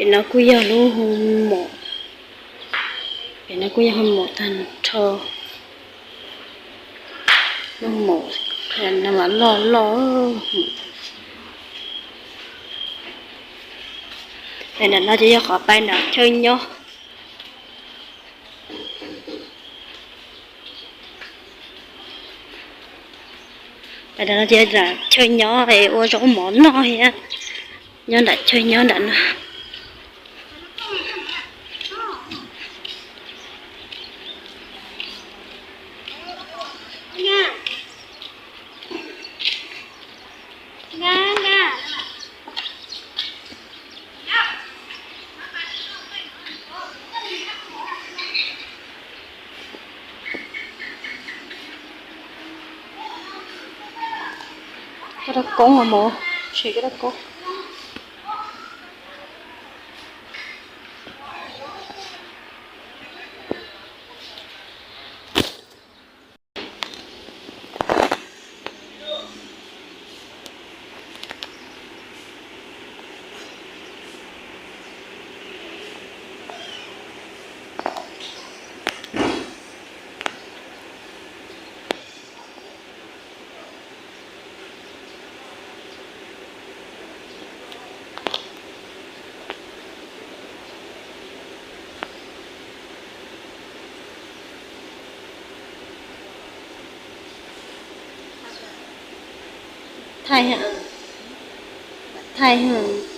Pem no kuj yog lub hu mom, pem no kuj yog hu mom tag nrho. Lub mom no mas loj loj. Pem no ces yog qhov pais nram chaw nyob. Pais nram no ces nram chaw nyob es ua zaub mov noj thiab. Nyob nram chaw nyob nram no. Koj dab koob os mog, tsheb koj dab koob. Thaij, thaij.